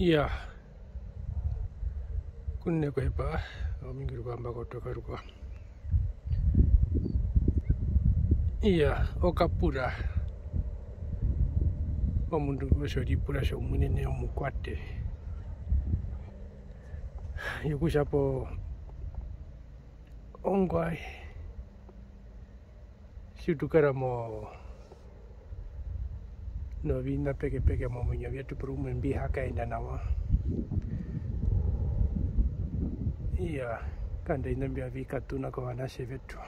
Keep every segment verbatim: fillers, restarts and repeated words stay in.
Iya. Kunene kuhepa, omingi rukwao mba kotoka rukwao. Iya, okapura. Omundu otjo ripura tjomunene omukwate. Yokutja po ongwaye. Tji tu kara mo-, noviṋa pekepeke momuinyo vyetu porumwe mbi ha kaenda nawa. Iya, nganda oviṋa mbi avi katuna kovanatje vetu.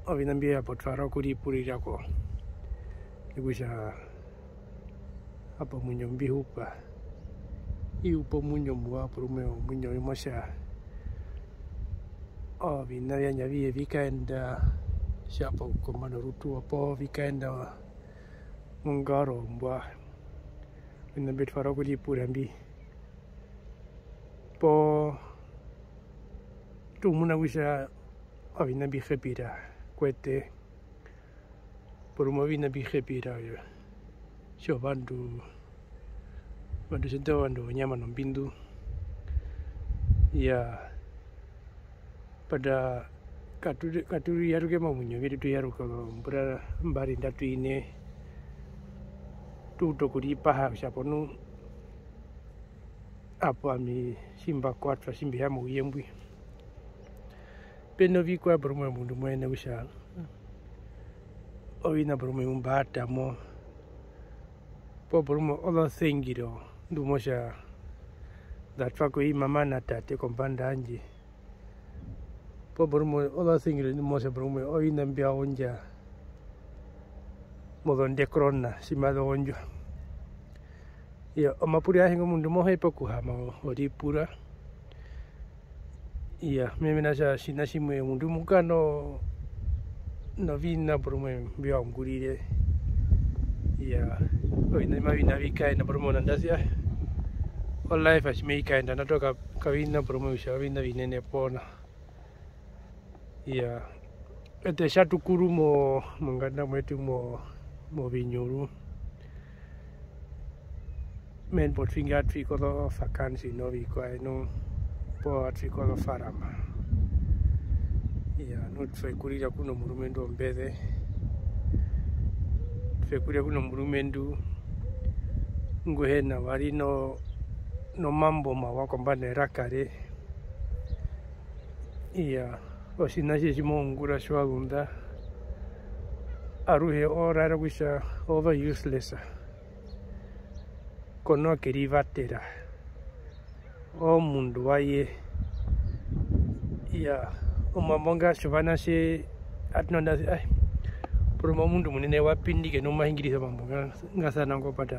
Oviṋa mbi hapo twa rora okuripurira ko. Okutja hapo omuinyo mbi hupa, i hupa omuinyo omuwa, porumwe omuinyo umwe tja, oviṋa vyandje avihe vi kaenda tja po kombanda orutu, opo vi kaenda mongaro ombwa. Oviṋa mbi twa rora okuripura mbi, po tu muna kutja oviṋa mbi hepira kwete. Porumwe oviṋa mbi hepira, tjovandu, ovandu tjandje ovandu vonyama nombindu. Iyaa, but katu, katu yaruke momuinyo, veri tu yaruka ozombura mbari, ndatu, ine, tu uta okuripaha kutja hapo nu, hapo ami tji mba kwatwa, tji mbi ya mouye mbwi. Pe novikwaye porumwe omundu mo hena kutja oviṋa porumwe mbi mba ṱa mo, poo porumwe ozosengiro nḓu mo tja za twa ko i mama na tate kombanda yandje, poo porumwe ozosengiro nḓu mo tja porumwe oviṋa mbya undja mozondekurona tji maze undjwa. Iyaa, omapuriro aehe ngo omundu mo hepa okuhaama o ripura. Iyaa, mena rokutja otjiṋa tjimwe omundu mo kara no-, noviṋa porumwe mbi wa ungurire. Iyaa, oviṋa mbi mavi kaenda porumwe, ona ndasi, ah, o life tji mai kaenda, natu ka-, kaviṋa porumwe kutja oviṋa vinene pona. Iyaa, eṱe tji tu kuru mo-, monganda mwetu mo-, movinyuru, mena rokutja otwingi atu i kozovakansi novikwaye nu, poo atu i kozofarama. Iyaa, nu twe kurira ku nomurumendu wombeze, twe kurira ku nomurumendu ngu hena, wa ri no-, nomambo omawa kombanda yeraka re. Iyaa, otjiṋa tji tji mo ungura tji wa zunda, aruhe o raera kutja ove useless, ko na kukerivatera, omundu waye. Iyaa, omambo nga tjovanatje atu nonda, ai, porumwe omundu omunene wa pindike nu ma hingirisa omambo nga, nga sana ngo, but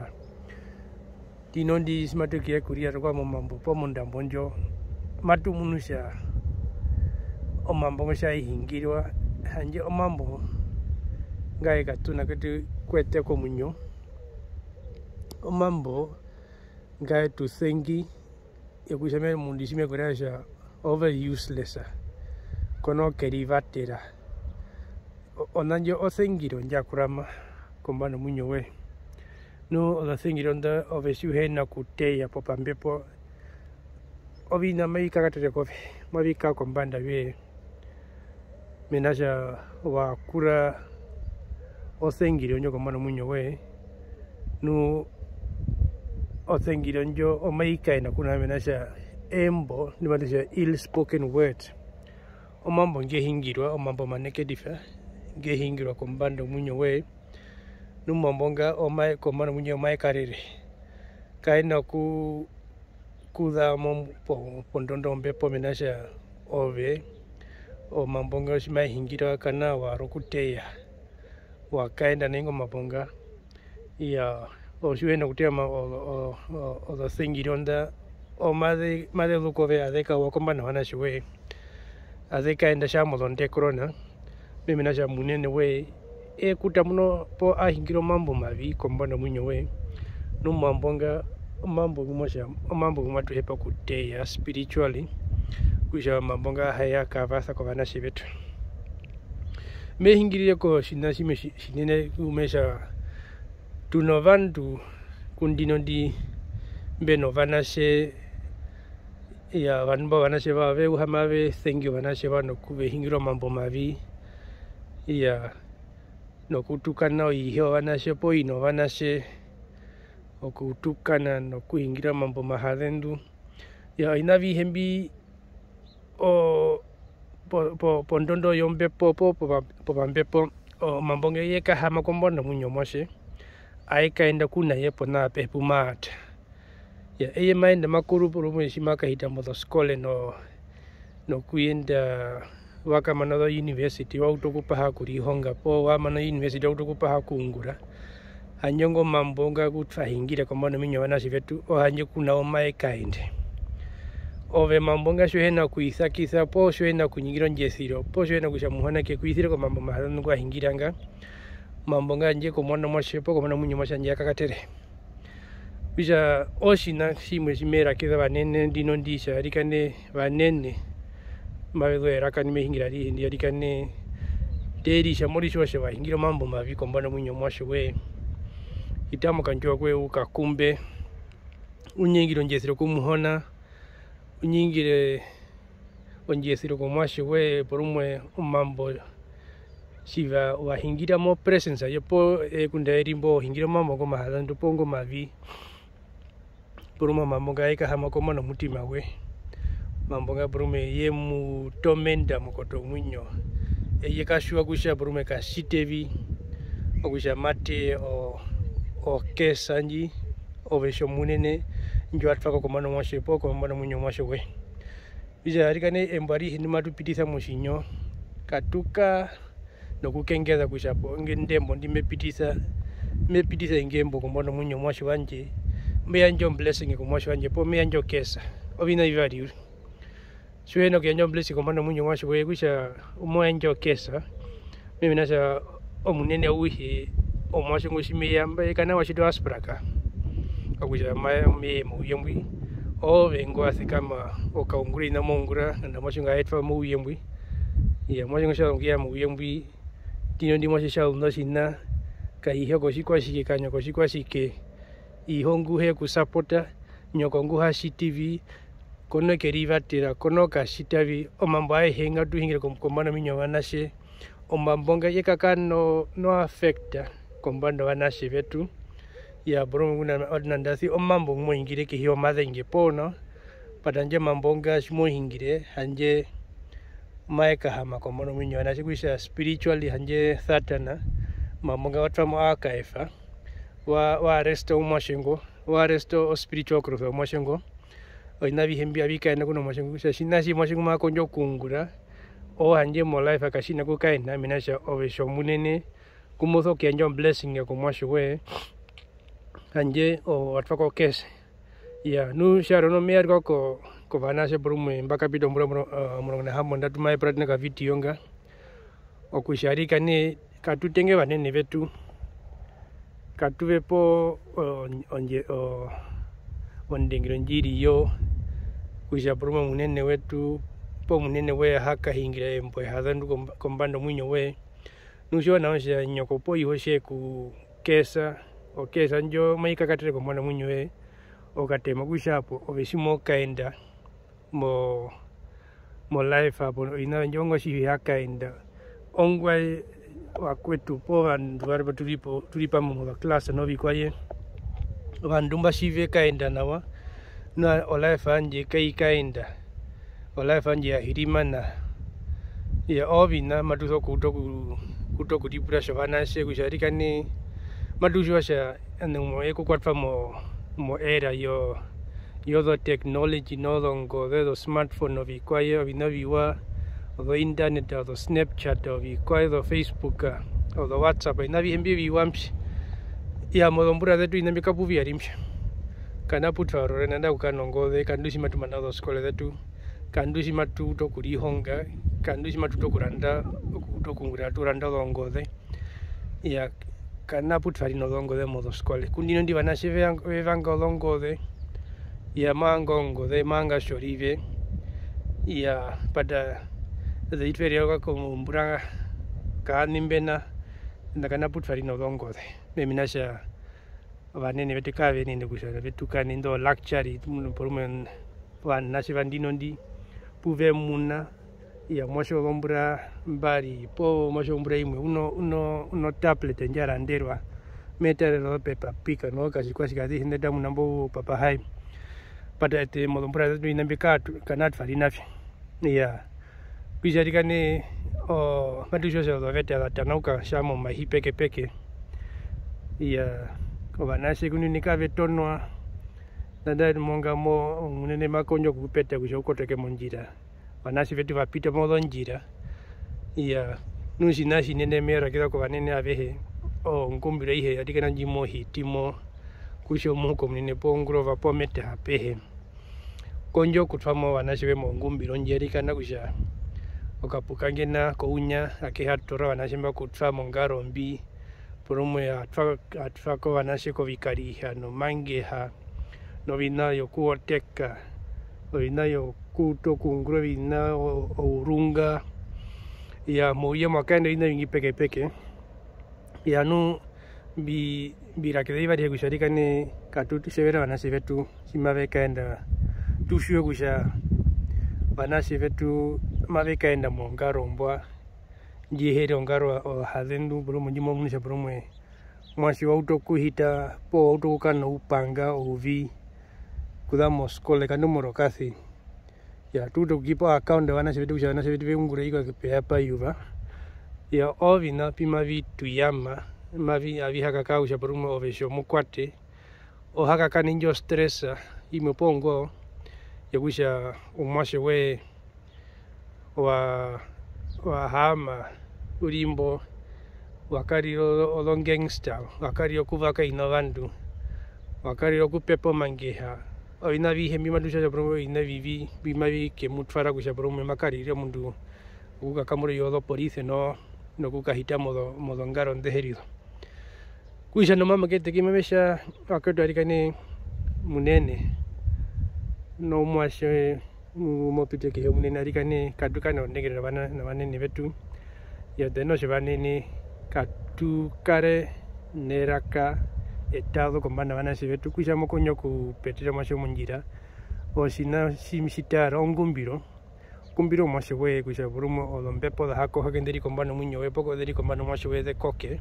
ndino ndi tji matu keya okurira rukwao momambo poo mondambo ndjo, matu munu kutja omambo ngo tji ye hingirwa, handje omambo nga ye katuna ketu kwete komuinyo, omambo nga ye tu sengi, okutja mena omundu tji me ku raere kutja ove useless, ko na kukerivatera. O-, ona ndjo osengiro ndja kurama kombanda omuinyo woye. Nu ozosengiro nḓo ove tji u hi na kuteya popambepo, oviṋa mavi kakatere kove, mavi kara kombanda yoye. Mena rokutja wa kura osengiro ndjo kombanda omuinyo woye, nu osengiro ndjo omai kaenda ku na, mena rokutja embo ndi matu tja ill spoken word, omambo nge hingirwa, omambo omanegative nge hingirwa kombanda omuinyo woye. Nu omambo nga omae-, kombanda omuinyo woye omae karere. Kaena ku-, kuza mo-, po-, pondondo yombepo, mena rokutja ove, omambo nga tji mae hingirwa kana wa ri okuteya, wa kaenda na inga omambo nga. Iyaa, otji u hi na kuteya oma-, o-, o-, o-, ozosengiro nḓa, o-, maze-, maze zu kove, aze kawa kombanda yovanatje woye, aze kaenda tja mozondekurona, mena rokutja omunene woye e ku tamuna poo a hingire omambo omavi kombanda yomuinyo woye. Nu omambo nga, omambo ngu mo tja, omambo ngu matu hepa okuteya spiritually, kutja omambo nga aye ya kavasa kovanatje vetu. Me hingirire kotjiṋa tjimwe tji-, tjinene, ku me tja, tu novandu Kundino ndi mbe novanatje, iya, ovandu mba ovanatje vawo ve uhama ve sengi ovanatje vawo nokuvehingira omambo omavi, iya, nokutukana oihe yovanatje poo ina yovanatje, okutukana nokuhingira omambo omahazendu. Iya, oviṋa avihe mbi o-, po-, po-, pondondo yombepo poo pova-, povambepo, omambo nge ye kahama kombanda yomuinyo womuatje, aye kaenda ku na ye pona apehe pu ma ṱa. Iya, eye ma ende ma kuru porumwe tji ma kahita mozoskole no-, nokuyenda wa kamana ozo university, wa utu okupaha kurihonga, poo wa mana o university wa utu okupaha okuungura. Handje ingo omambo nga ku twa hingire kombanda yominyo yovanatje vetu, oo handje ku na wo maye kaende. Ove omambo nga tji u hi na kuisakisa, poo tji u hi na kuningira ondjesiro, poo tji u hi na kutja Muhona ke ku isire komambo omahazendu ngu wa hingira nga, omambo nga handje kombanda yomuatje poo kombanda yomuinyo womuatje handje ya kakatere. Okutja otjiṋa tjimwe tji me rakiza ovanene ndino ndi tja arikana ovanene mave zuu eraka ndi me hingire arihe ndi arikana ndee ritja mo ritjiwa kutja wa hingire omambo omavi kombanda yomuinyo womuatje woye. Hita mokandjuwo koye u kakumbe, u ningire ondjesiro ku Muhona, u ningire ondjesiro komuatje woye porumwe omambo tjiva wa hingira mo presence yaye poo ngunda e ri mbo o hingira omambo ngo omahazendu poo ngo omavi, porumwe omambo nga ye kahama kombanda yomutima we, omambo nga porumwe ye mu tormenta moukoto womuinyo, eye ka tjiwa kutja porumwe ka tjite vi, okutja mate o-, o curse ndji ove tjomunene ndji wa twa ko kombanda yomuatje poo kombanda yomuinyo womuatje woye. Okutja arikana embo arihe ndi matu pitisa motjinyo, katu kara nokukengeza kutja po, nge-, indi embo ndi me pitisa, me pitisa inga embo kombanda yomuinyo womuatje wandje, me yandja o blessing komuatje wandje poo me yandja o curse. Oviṋa vivari uriri. Tji u hi na kuyandja o blessing kombanda yomuinyo womuatje woye, okutja mo yandja o curse, mena rokutja omunene auhe omuatje ngo tji me ya, mba ye kana wa tjiti o asperger, okutja ma-, me ye mouye mbwi, oove ngu wa sekama o kaungura oviṋa mo ungura, nganda omuatje ngo a etwa mouye mbwi. Iya, omuatje ngo tja zu nokuya mouye mbwi, ndino ndi omuatje tja zu notjiṋa, ka iho kotjikwatjike, ka nyoko kotjikwatjike, iho ngu he ku sapota, nyoko ngu ha tjiti vi, ko no kerivatera, ko no katjita vi, omambo aehe nga tu hingire kom-, kombanda yominyo yovanatje, omambo nga ye kaka no, no affecta kombanda yovanatje vetu. Iya, porumwe ngunda wa tu nandasi omambo ngu mo hingire kehi yomazenge poo nao, but handje omambo nga tji mo hingire, handje maye kahama kombanda yominyo yovanatje, okutja spiritually handje Satana, omambo nga wa twa mo a kaefa, wa, wa arresta omuatje ngo, wa arresta o spiritual growth yomuatje ngo. Oviṋa avihe mbi avi kaenda ku na omuatje ngo, kutja tjiṋa tji omuatje ngo ma kondjo okuungura, oo handje mo life ka tji na kukaenda, mena rokutja ove tjomunene ngu mo sokuyandja o blessing komuatje woye, handje ove wa twa ko curse. Iya, nu tjarwe noho me yarikwa ko, kovanatje porumwe mba kapita ombura omuro-, eh, omurongo na hambondatu mave puratene okavideo nga. Okutja arikana katu tenge ovanene vetu, katu ve pe o-, ondje-, o-, ondengero ndji ri yo, kutja porumwe omunene wetu poo omunene woye a ha kahingire embo ehazendu komba-, kombanda yomuinyo woye. Nu tjiwa nawa kutja nyoko poo iho tje ku cursa, o curse ndjo mai kakatere kombanda yomuinyo woye, o katema kutja hapo ove tji mo kaenda mo, mo life hapo, oviṋa vyandje ongwaye tji vi ha kaenda, ongwaye vakwetu poo vandu varwe tu ri po, tu ri pamwe mozo class novikwaye, ovandu mba tji ve kaenda nawa, nu o life yandje kai kaenda, o life yandje ya hirimana. Iya, oviṋa matu sokuuta oku-, kuuta okuripura tjovanatje kutja arikana matu tjiwa kutja ene umwe e ku kwatwa mo, mo era yo, yozo technology nozongoze, ozo smartphone ovikwaye, oviṋa oviwa, ozo internet, ozo Snapchat ovikwaye, ozo Facebook, ozo WhatsApp, oviṋa avihe mbi oviwa mbi. Iya, mozombura zetu oviṋa mbi kapu vi ya ri mbyo. Kana pu twa rora nanda okukara nongoze, kandu tji matu mana ozoskole zetu, kandu tji matu utu okurihonga, kandu tji matu utu okuranda, okuuta okuungura atu randa ozongoze. Iya, kana pu twa ri nozongoze mozoskole. Kundino ndi ovanatje ve vanga ozongoze, iya, ma vanga ongoze, ma vanga tjorive. Iya, but, uh, eze itwe ryoka kombura kaani mbena, enda kana pu twa ri nozongoze. Mena rokutja ovanene vetu kave yenene kutja ve tukane indo luxury, porumwe ovanatje va ndino ndi pu ve muna, iya, omuatje wozombura mbari poo omuatje wombura imwe, uno, uno, uno tablet ndja randerwa, me tarere ozopepa pika nokatjikwatji kazihe nde ta muna mbo papa hae. But eṱe mozombura zetu oviṋa mbi katu-, kana twa ri na vyo. Iya. Kutja arikana, o, matu tjiwa kutja ozoveta za tanauka tja momahi pekepeke. Iya. Ovanatje kunini kave tonwa. Nanda monga mo, omunene ma kondjo okukupeta kutja u kotoke mondjira. Ovanatje vetu va pita mozondjira. Iya. Nu otjiṋa tjinene me rakiza kovanene avehe, ongumbiro aihe arikana ndji mo hiti mo, kutja omuhuka omunene poo ongurova poo metaha pehe. Kondja okutwa mo ovanatje voye mongumbiro ndji arikana kutja okapuka ngena kounya ake ha toora ovanatje mba okutwa mongaro mbi, porumwe atwa, atwa ko ovanatje kovikariha nomangeha, noviṋa vyokuwoteka, oviṋa vyokuuta okuungura oviṋa o-, ourunga. Iya, mouye mwa kaenda oviṋa ovingi pekepeke. Iya, nu mbi-, mbi rakiza eyuva arihe kutja arikana katu tjevere ovanatje vetu tji mave kaenda, tu tjiwe kutja ovanatje vetu mave kaenda mongaro ombwa, ndji he ri ongaro ohazendu, porumwe ndji mo munu kutja porumwe omuatje wa utu okuhita poo wa utu okukara noupanga ouvi okuza moskole, kandu morokasi. Iya, tu utu okukipa o account yovanatje vetu kutja ovanatje vetu ve ungura ovikwaye pe ya payuva. Iya, oviṋa mbi mavi tu yama, mavi, avi ha kakara kutja porumwe ove tjomukwate, o ha kakara na indjo stress imwe poo ngo yokutja omuatje woye wa, wa haama u ri mbo, wa karira ozo-, ozogangster, wa karira okuvaka oviṋa vyovandu, wa karira okupepa omangeha, oviṋa avihe mbi matu tja kutja porumwe oviṋa ovivi mbi mavi ke mu twara kutja porumwe ma karire omundu okukakambura ozopolise no-, nokukahita mozo-, mozongaro nḓe he ri zo. Kutja nomambo keteke mave tja vakwetu arikana munene nomuatje ngu mo pita kehi omunene arikana katu kare nozondengerero novana-, novanene vetu. Iya, then otjovanene katu kare neraka etazo kombanda yovanatje vetu, kutja mo kondjo okupetera omuatje mondjira, otjiṋa tji-, tji tara ongumbiro. Kumbira omuatje woye kutja porumwe ozombepo za ha kohoke nḓe ri kombanda omuinyo woye poo nḓe ri kombanda omuatje woye ze koke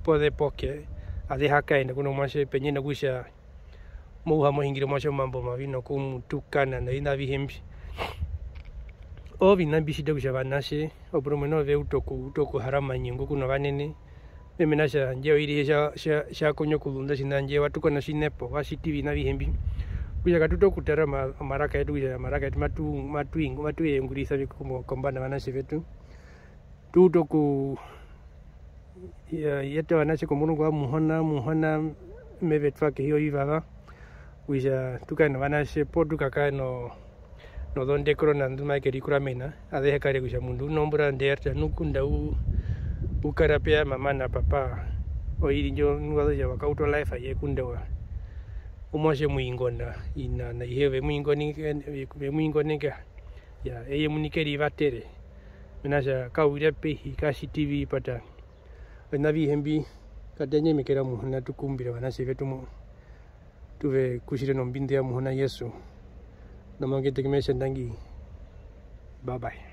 poo ze poke, aze ha kaenda ku nomuatje pendje nokutja mo uha mo hingire omuatje omambo omavi nokumutukana noviṋa avihe mbi. Oviṋa mbi tjita kutja ovanatje oporumwe noho ve utu oku-, utu okuhara omanyingo ku novanene. Mena rokutja handje oiri tja, tja, tja kondja okuzunda tjina handje wa tukwa notjinepo, wa tjiti oviṋa avihe mbi. Okutja katu utu okutara oma-, omaraka yetu kutja omaraka yetu matu, matu, matu ye ungurisa vi ko-, kombanda yovanatje vetu. Tu utu oku-, ya-, yeta ovanatje komurungu wa Muhona, Muhona me ve twa kehi yovivava. Kutja tu kare novanatje poo tu kakare no-, nozondekurona nḓu mave kerikuramena, aze he kare kutja omundu u nombura nde ya rita nu ngunda u-, u kara pe ya mama na papa, oiri ndjo nu wa zu kutja wa kauta o life aye ngunda wa. Omuatje omuingona, ina na ihe ve mu ingoneka, ve mu ingoneka, ya, eye omuini ke rivatere, mena rokutja ka wira pehi, ka tjiti vi pata. Oviṋa avihe mbi, katu yandje meke ra Muhona, tu kumbire ovanatje vetu mo-, tu ve kutjire nombindu ya Muhona Jesu. Nomambo keteke me tja ndangi. Bye bye.